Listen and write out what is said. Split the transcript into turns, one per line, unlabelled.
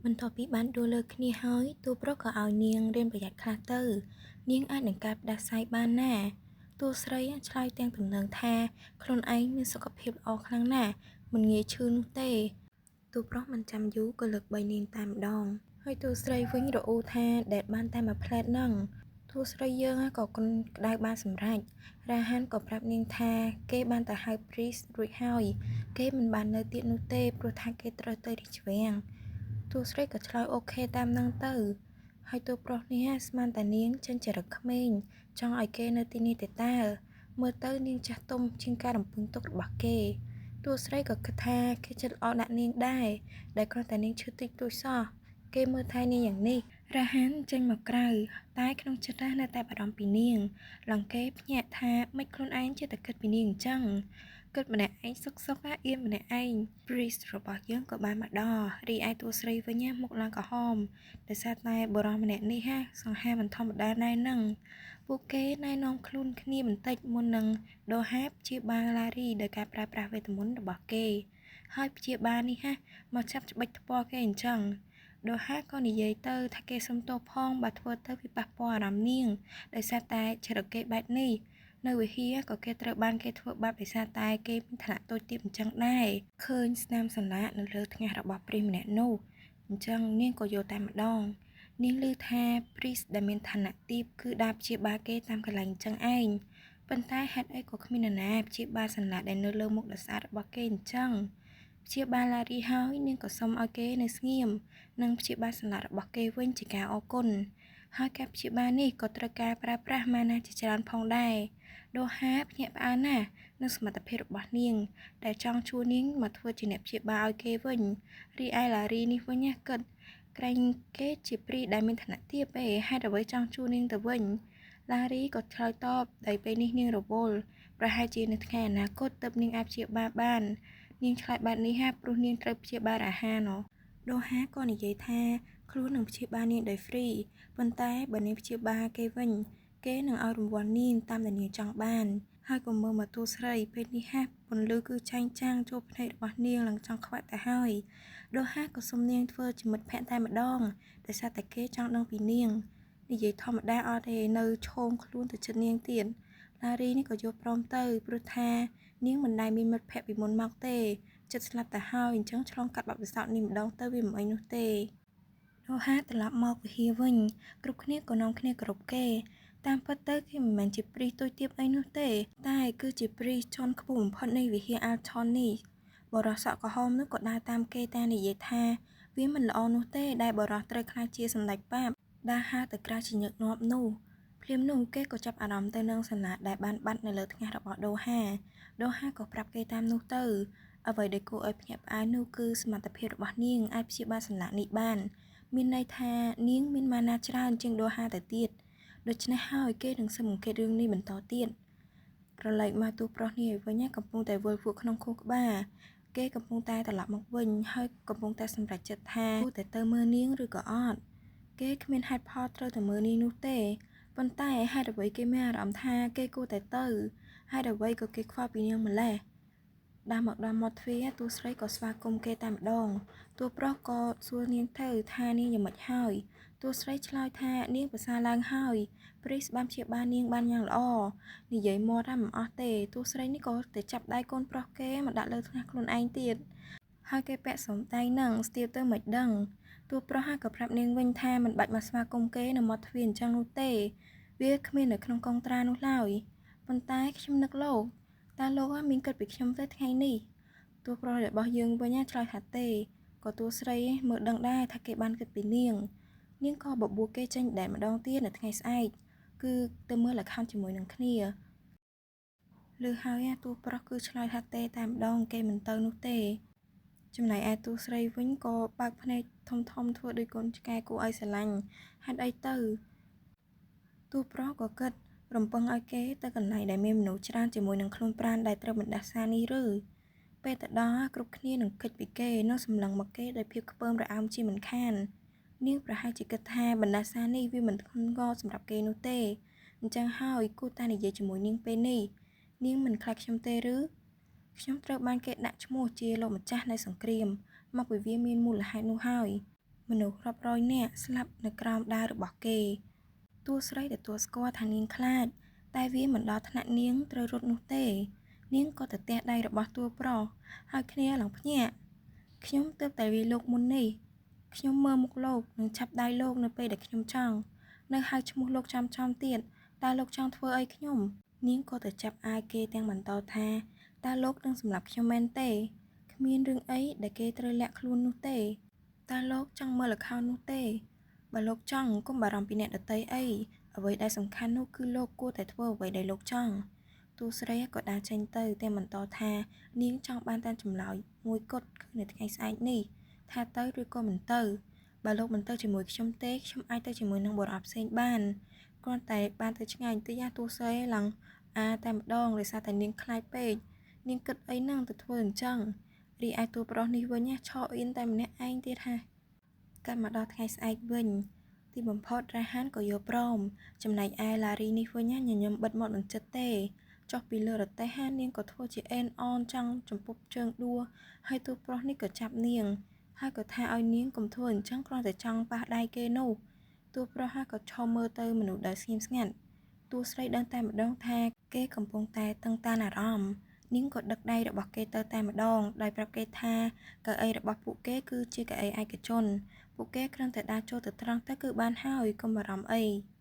បន្ទាប់ពីបានដួលលើគ្នាហើយតួប្រុសក៏ឲ្យនាងរៀនប្រយ័ត្នខ្លះទៅនាងអាចនឹងកើតផ្ដាសាយបានណាតួស្រីឆ្លើយទាំងទំនើងថាខ្លួនឯងមានសុខភាពល្អខ្លាំងណាស់មិនងាយឈឺនោះទេតួប្រុសមិនចាំយូរក៏លើកបីនាងតែម្ដងហើយតួស្រីវិញរអ៊ូថាដែលបានតែមួយផ្លែតហ្នឹងតួស្រីយើងក៏គុណក្តៅបានសម្រេចរ៉ាហានក៏ប្រាប់នាងថាគេបានទៅហៅព្រីសរួចហើយគេមិនបាននៅទៀតនោះទេព្រោះថាគេត្រូវទៅរាជវាំងតួស្រីក៏ឆ្លើយអូខេតាមនឹងទៅហើយតួប្រុសនេះស្មានតែនាងចិញ្ចរិតក្មេងចង់ឲ្យគេនៅទីនេះទេតើមើលទៅនាងចាស់ទុំជាងការរំពឹងទុករបស់គេតួស្រីក៏គិតថាគេចិត្តល្អដាក់នាងដែរដែលគ្រាន់តែនាងឈឺតិចតួចសោះគេមើលថែនាងយ៉ាងនេះរ៉ាហានចេញមកក្រៅតែក្នុងចិត្តនៅតែបារម្ភពីនាងឡងគេភ្ញាក់ថាមិនខ្លួនឯងចេះតែគិតពីនាងអញ្ចឹងគិតម្នាក់ឯងសុកសុកអៀនម្នាក់ឯង Priest របស់យើងក៏បានមកដល់រីឯតួស្រីវិញមុខឡើងក្រហមដោយសារតែបុរសម្នាក់នេះសង្ហាមិនធម្មតាដែរនឹងពួកគេណែនាំខ្លួនគ្នាបន្តិចមុននឹងដូហាព្យាបាលឡារីដោយការប្រើប្រាស់វេទមន្តរបស់គេហើយព្យាបាលនេះមកចាប់ច្បិចថ្ពាល់គេអញ្ចឹងដូហាក៏និយាយទៅថាគេសុំទោសផងបើធ្វើទៅវាប៉ះពាល់អារម្មណ៍នាងដោយសារតែចរិតគេបែបនេះនៅវិហារក៏គេត្រូវបានគេធ្វើបាបដោយសារតែគេមានឋានៈតូចទាបអញ្ចឹងដែរឃើញស្នាមសន្លាក់នៅលើថ្ងាសរបស់ព្រីសម្នាក់នោះអញ្ចឹងនាងក៏យកតែម្ដងនាងឮថាព្រីសដែលមានឋានៈទាបគឺដើរព្យាបាលគេតាមកន្លែងអញ្ចឹងឯងប៉ុន្តែហេតុអីក៏គ្មាននរណាព្យាបាលសន្លាក់ដែលនៅលើមុខដ៏ស្អាតរបស់គេអញ្ចឹងព្យាបាលឡារីហើយនាងក៏សុំឲ្យគេនៅស្ងៀមនិងព្យាបាលសន្លាក់របស់គេវិញជាការអរគុណហើយការព្យាបាលនេះក៏ត្រូវការប្រើប្រាស់ម៉ាណាជាច្រើនផងដែរដូហាភ្ញាក់ផ្អើលណាស់នឹងសមត្ថភាពរបស់នាងដែលចង់ជួនាងមកធ្វើជាអ្នកព្យាបាលឲ្យគេវិញរីឯឡារីនេះវិញគិតក្រែងគេជាព្រីដែលមានឋានៈទាបឯងហេតុអ្វីចង់ជួនាងទៅវិញឡារីក៏ឆ្លើយតបដោយពេលនេះនាងរវល់ប្រហែលជានៅថ្ងៃអនាគតទើបនាងអាចព្យាបាលបាននាងឆ្លើយបែបនេះព្រោះនាងត្រូវព្យាបាលអាហារណោះដូហាក៏និយាយថាខ្លួននឹងព្យាបាលនាងដោយហ្វ្រីប៉ុន្តែបើនាងព្យាបាលគេវិញគេនឹងឲ្យរង្វាន់នាងតាមដែលនាងចង់បានហើយក៏មើលមកតួស្រីពេលនេះពន្លឺគឺចែងចាំងចូលភ្នែករបស់នាងឡើងចង់ខ្វាក់ទៅហើយដូហាក៏សុំនាងធ្វើជាមិត្តភក្តិតែម្ដងដោយសារតែគេចង់ដឹងពីនាងនិយាយធម្មតាអត់ទេនៅឈោងខ្លួនទៅចិត្តនាងទៀតឡារីនេះក៏យល់ព្រមទៅព្រោះថានាងមិនដែលមានមិត្តភក្តិពីមុនមកទេចិត្តស្លាប់ទៅហើយអញ្ចឹងឆ្លងកាត់បទពិសោធន៍នេះម្ដងទៅវាមិនអីនោះទេដូហាត្រឡប់មកវិហារវិញគ្រប់គ្នាក៏នាំគ្នាគោរពគេតាមពិតទៅគេមិនមែនជាព្រីសតូចទាបអីនោះទេតែគឺជាព្រីសជាន់ខ្ពស់បំផុតនៃវិហារអាល់ថននេះបុរសសក់ក្រហមនោះក៏ដើរតាមគេតែនិយាយថាវាមិនល្អនោះទេដែលបុរសត្រូវក្លាយជាសម្ដេចប៉ាបដើរហើរទៅក្រៅជាញឹកញាប់នោះភ្លាមនោះគេក៏ចាប់អារម្មណ៍ទៅនឹងសន្លាក់ដែលបានបាត់នៅលើថ្ងាសរបស់ដូហាដូហាក៏ប្រាប់គេតាមនោះទៅអ្វីដែលគួរឲ្យភ្ញាក់ផ្អើលនោះគឺសមត្ថភាពរបស់នាងអាចព្យាបាលសន្លាក់នេះបានមានន័យថានាងមានម៉ាណាច្រើនជាងដូហាទៅទៀតដូច្នេះហើយគេនឹងស៊ើបអង្កេតរឿងនេះបន្តទៀតក្រឡេកមកតួប្រុសនេះឲ្យវិញកំពុងតែវិលវក់ក្នុងខួរក្បាលគេកំពុងតែត្រឡប់មកវិញហើយកំពុងតែសម្រេចចិត្តថាគួរតែទៅមើលនាងឬក៏អត់គេគ្មានហេតុផលត្រូវតែមើលនាងនោះទេប៉ុន្តែហេតុអ្វីគេមានអារម្មណ៍ថាគេគួរតែទៅហេតុអ្វីក៏គេខ្វល់ពីនាងម្ល៉េះដើរមកដល់មាត់ទ្វារតួស្រីក៏ស្វាគមន៍គេតែម្ដងតួប្រុសក៏សួរនាងទៅថានាងយ៉ាងម៉េចហើយតួស្រីឆ្លើយថានាងប្រសើរឡើងហើយព្រីសបានព្យាបាលនាងបានយ៉ាងល្អនិយាយមាត់តែមិនអស់ទេតួស្រីនេះក៏ទៅចាប់ដៃកូនប្រុសគេមកដាក់លើថ្ងាសខ្លួនឯងទៀតហើយគេពាក់សំដៃនឹងស្ទាបទៅមិនដឹងតួប្រុសក៏ប្រាប់នាងវិញថាមិនបាច់មកស្វាគមន៍គេនៅមាត់ទ្វារអញ្ចឹងនោះទេវាគ្មាននៅក្នុងកងត្រានោះឡើយប៉ុន្តែខ្ញុំនឹកលោកតើលោកមានគិតពីខ្ញុំទៅថ្ងៃនេះតួប្រុសរបស់យើងវិញឆ្លើយថាទេក៏តួស្រីមើលដឹងដែរថាគេបានគិតពីនាងនាងក៏បបួលគេចេញដែតម្ដងទៀតនៅថ្ងៃស្អែកគឺទៅមើលល្ខោនជាមួយនឹងគ្នាឮហើយតួប្រុសគឺឆ្លើយថាទេតែម្ដងគេមិនទៅនោះទេចំណែកឯតួស្រីវិញក៏បើកភ្នែកធំធំធ្វើដូចកូនឆ្កែគួរឲ្យស្រឡាញ់ហេតុអីទៅតួប្រុសក៏គិតរំពឹងឲ្យគេទៅកន្លែងដែលមានមនុស្សច្រើនជាមួយនឹងខ្លួនប្រាណដែលត្រូវបណ្ដាសានេះឬពេលទៅដល់គ្រប់គ្នានឹងគិតពីគេនិងសម្លឹងមកគេដោយភាពខ្ពើមរអើមជាមិនខាននាងប្រហែលជាគិតថាបណ្ដាសានេះវាមិនធ្ងន់ធ្ងរសម្រាប់គេនោះទេអញ្ចឹងហើយគួរតែនិយាយជាមួយនាងពេលនេះនាងមិនខ្លាចខ្ញុំទេឬខ្ញុំត្រូវបានគេដាក់ឈ្មោះជាលោកម្ចាស់នៃសង្គ្រាមមកពីវាមានមូលហេតុនោះហើយ មនុស្សរាប់រយនាក់ស្លាប់នៅក្រោមដាវរបស់គេ។ តួស្រីទទួលស្គាល់ថានាងខ្លាច តែវាមិនដល់ថ្នាក់នាងត្រូវរត់នោះទេ។ នាងក៏ទៅទះដៃរបស់តួប្រុស ហើយគ្នាឡើងភ្ញាក់។ ខ្ញុំទើបតែវាយលោកមុននេះ។ ខ្ញុំមើលមុខលោក និងចាប់ដៃលោកនៅពេលដែលខ្ញុំចង់ នៅហៅឈ្មោះលោកចំៗទៀត តើលោកចង់ធ្វើអីខ្ញុំ? នាងក៏ទៅចាប់អាវគេទាំងបន្តថា តើលោកនឹងសម្លាប់ខ្ញុំមែនទេ? គ្មានរឿងអីដែលគេត្រូវលាក់ខ្លួននោះទេ។ តើលោកចង់មើលល្ខោននោះទេ? បើលោកចង់ កុំបារម្ភពីអ្នកដទៃអី អ្វីដែលសំខាន់នោះគឺលោកគួរតែធ្វើអ្វីដែលលោកចង់។ តួស្រីក៏ដើរចេញទៅទាំងបន្តថា នាងចង់បានតែចម្លើយមួយគត់គឺនៅថ្ងៃស្អែកនេះ ថាទៅឬក៏មិនទៅ។ បើលោកមិនទៅជាមួយខ្ញុំទេ ខ្ញុំអាចទៅជាមួយនឹងបុរសផ្សេងបាន។ គ្រាន់តែបានទៅឆ្ងាយបន្តិច តួស្រីឡើងអាតែម្ដង ដោយសារតែនាងខ្លាចពេក។ នាងគិតអីហ្នឹងទៅធ្វើអញ្ចឹង។ រីឯតួប្រុសនេះវិញ ឆអៀនតែម្នាក់ឯងទៀតហា។ កាត់មកដល់ថ្ងៃស្អែកវិញ ទីបំផុតរ៉ាហានក៏យល់ព្រម។ ចំណែកឯឡារីនេះវិញ ញញឹមបិទមាត់មិនជិតទេ។ ចុះពីលើរទេះហានាងក៏ធ្វើជាអេនអនចង់ចំពប់ជើងដួ ហើយតួប្រុសនេះក៏ចាប់នាង ហើយក៏ថាឲ្យនាងកុំធ្វើអញ្ចឹង គ្រាន់តែចង់ប៉ះដៃគេនោះ។ តួប្រុសក៏ឈរមើលទៅមនុស្សដោយស្ងៀមស្ងាត់។ តួស្រីដឹងតែម្ដងថាគេកំពុងតែតឹងតានអារម្មណ៍។ នាងក៏ដឹកដៃរបស់គេទៅតែម្ដង ដោយប្រាប់គេថាកៅអីរបស់ពួកគេគឺជាកៅអីឯកជន ពួកគេគ្រាន់តែដើរចូលទៅត្រង់ទៅគឺបានហើយ កុំបារម្ភអី។